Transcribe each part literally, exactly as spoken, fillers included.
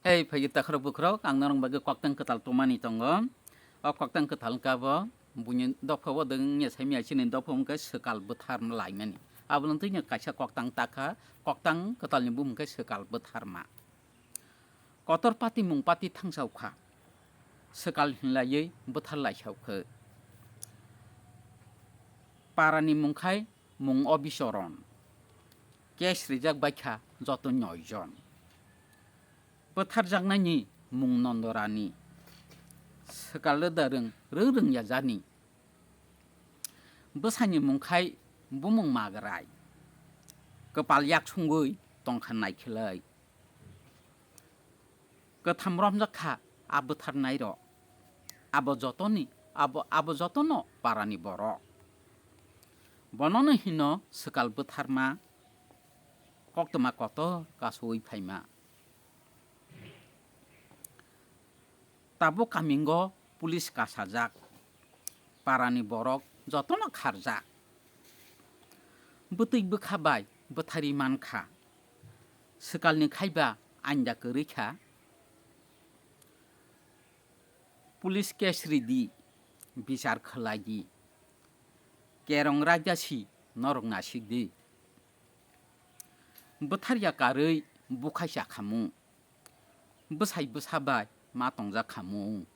Ei phaikhe takhorok bukhorok, ang norok bagwi koktang kwtal tumani tongo. O koktang kwtal wngkha bo buini dopha o dwng wngya saimya chini dopha wngkha swkal bwtharma laimani. Abono twino kaisa koktang takha, koktang kwtalni bumung khe swkal bwtharma. Kotor pati mung pati thangsaokha, swkal hinlaiwi bwthar laisaokha. Parani mung khai mung Obichoron. Case rijak baikha joto noi jon. Bwtharjaknaini mung Nondorani. Swkal rwda rwng rwng rwngya jani. Bwsani mung khai bumung Magrai. Kwpal yak sungwi tongkha naikhilai. Kwtham romjak kha a bwtharnairok. Abo jotoni, abo, abo jotono parani borok. Bonono hino swkal bwtharma, koktwma kotor kasowi phaima. Tabuk kamingo police kasajak, parani borok jotono kharjak. Bwtwi bwkha bai bwthari mankha, swkalni khaiba ainda kwrwi kha. Police case ridi, bichar khwlaidi. Kerong raida si norok nasikdi. Bwtharya karwi bukhaisa khamu, bwsai bwsa bai ma tongjak khamu.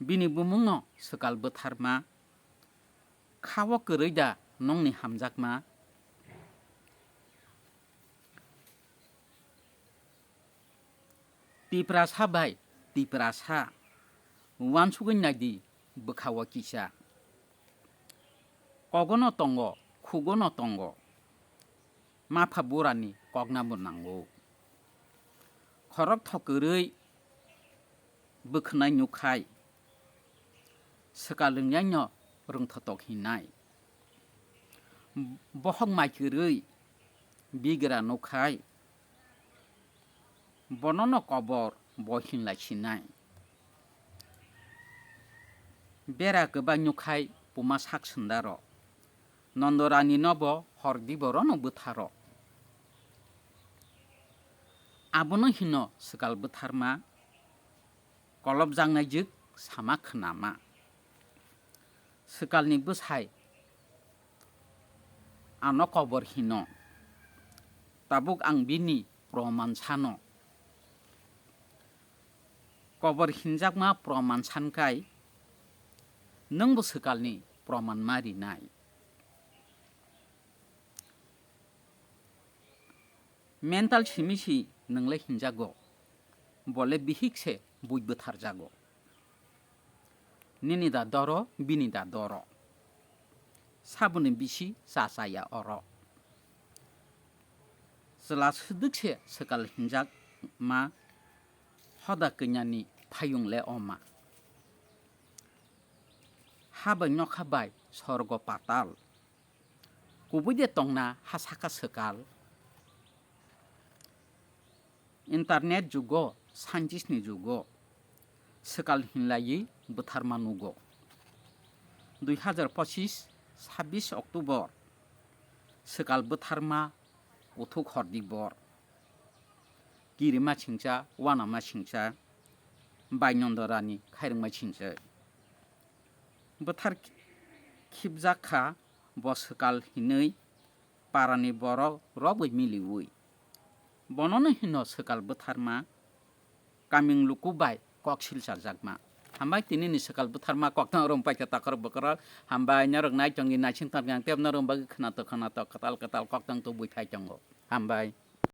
Bini bumungno swkal bwtharma, kha-o kwrwi da nongni hamjakma? Tiprasa bai Tiprasa, uansugwi naidi bwkha-o kisa. Kogono tongo, khugono tongo, mapha burani koknabo nango. Khorok thokwrwi bwkhwnai nukhai, swkal rwngyaino rwngthotok hinai. Bohok mai kwrwi bigra nukhai, bonono kobor bo hinlai sinai. Bera kwbai nukhai puma sak sundaro, Nondorani nobo hordi borono bwtharo. Abono hino swkal bwtharma, kolopjaknai jwk sama khnama. Swkalni bwsai ano kobor hino, tabuk ang bini proman sano. Kobor hinjakma proman sankai, nwngbo swkalni proman ma rinai. Mental simi si nwng le hinjago, bo le bihik se bui bwtharjago. Nini da doro, bini da doro. Saboni bisi cha chaya oro. Chwla swdwk se swkal hinjak ma, hoda kanyani phayung le oma. Ha bai nokha bai sorgo patal. Kubui de tongna ha saka swkal. Internet jugo, scientist ni jugo, swkal hinlaiwi bwtharma nugo. Dui hazar pochis, sabbish October, swkal bwtharma, uthuk hordi bor. Kirima singcha, wanama singcha, Bainondorani khairwngma singcha. Bwthar khibjak kha bo swkal hinwi parani borok rwgwi miliwi. Bonono hino swkal bwtharma, kaming luku bai kok silchajakma. Hambai tinini swkal bwtharma koktwma rwng paikha takhorok bokhorok. Hambai norok naichongwi naising tongkha ang tei norok bagwi khwnatok khwnatok kwtal kwtal koktwma tubui phai tongo. Hambai.